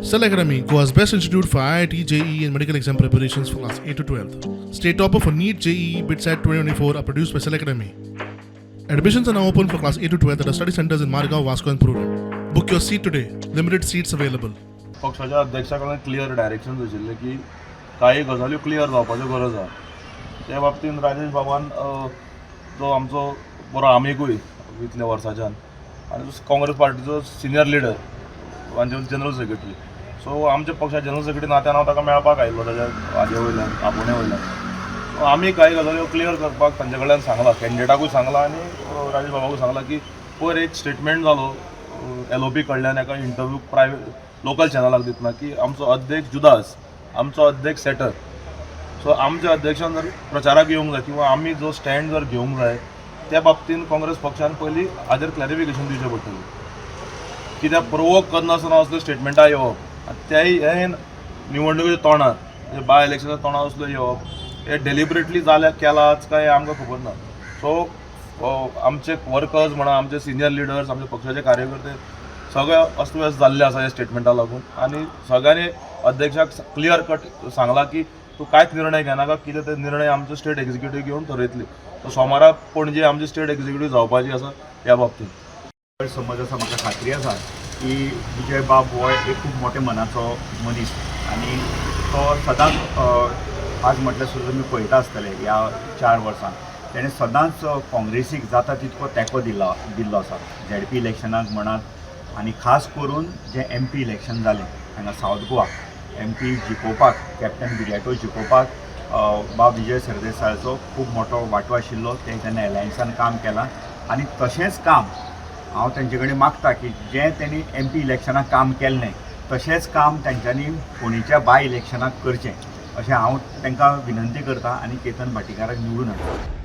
Cell Academy, Goa's best institute for IIT, JEE, and medical exam preparations for class 8 to 12. State topper for NEET, JEE, BITSAT 2024 are produced by Cell Academy. Admissions are now open for class 8 to 12 at our study centers in Margao, Vasco, and Prudent. Book your seat today. Limited seats available. पक्षाच्या अध्यक्षा कडल्यान clear direction आशिल्लें की कांय गजाल्यो clear जावपाच्यो गरज आहा. त्या बाबतीन राजेश बाबान, जो आमचो बरो आमिगूय इतल्या वर्साच्यान आनी काँग्रेस पार्टीचो सिनियर लिडर आनी जनरल सेक्रेटरी, सो आमच्या पक्षा जनरल सेक्रेटरी नात्यान हांव ताका मेळपाक आयिल्लो ताज्या हाजे वयल्यान, आपोवण्या वयल्यान. सो आमी कांय गजाल्यो क्लियर करपाक तांचे कडल्यान सांगलां, कॅन्डिडेटाकूय सांगलां आनी राजेश बाबाकूय सांगलां की पयर एक स्टेटमेंट जालो एलओपी कडल्यान एका इंटरव्यू प्रायवेट लोकल चॅनलाक दितना की आमचो अध्यक्ष जुदास, आमचो अध्यक्ष सेटर. सो आमच्या अध्यक्षान जर प्रचाराक येवंक जाय किंवा आमी जो स्टँड जर घेवंक जाय, त्या बाबतीन काँग्रेस पक्षान पयलीं हाजेर क्लॅरिफिकेशन दिवचें पडटलें. कित्याक प्रोवोक करनासतना असल्यो स्टेटमेंटां येवप आनी तेय हे निवडणुकेच्या तोंडार, म्हणजे बाय इलेक्शनाच्या तोंडार असल्यो येवप, हे डेलिबरेटली जाल्या केलाच काय आमकां खबर ना. सो आमचे वर्कर्स म्हणा, आमचे सिनियर लिडर्स, आमचे पक्षाचे कार्यकर्ते सगळे अस्तव्यस्त जाल्ले आसा ह्या स्टेटमेंटा लागून. आनी सगळ्यांनी अध्यक्षाक क्लियर कट सांगलां की तूं कांयच निर्णय घेनाका, कितें ते निर्णय आमचो स्टेट एक्झिक्युटीव घेवन ठरयतली. सो सोमारा पणजे आमची स्टेट एक्झिक्युटीव जावपाची आसा ह्या बाबतींत. समज आसा, म्हाका खात्री आसा की विजय बाब हो एक खूब मोठ्या मनाचो मनीस आनी तो सदांच, आज म्हटल्यार सुद्दां तुमी पळयता आसतले, ह्या 4 वर्सांत तेणें सदांच काँग्रेसीक जाता तितको तेंको दिल्लो आसा. झेडपी इलेक्शनाक म्हणात आनी खास करून जें एमपी इलेक्शन जालें हांगा सावथ गोवा, एमपी जिखोवपाक, कॅप्टन विरियाटो जिखोवपाक बाब विजय सरदेसायाचो खूब मोठो वांटो आशिल्लो. ते तेन्ना एलायन्सान काम केलां आनी तशेंच काम हांव तेंचे कडेन मागता की जें तेणी एमपी इलेक्शनाक काम केल्लें, तशेंच काम तेंच्यांनी फोंडेच्या बाय इलेक्शनाक करचें अशें हांव तांकां विनंती करता आनी केतन भाटीकाराक निवडून हाडटा.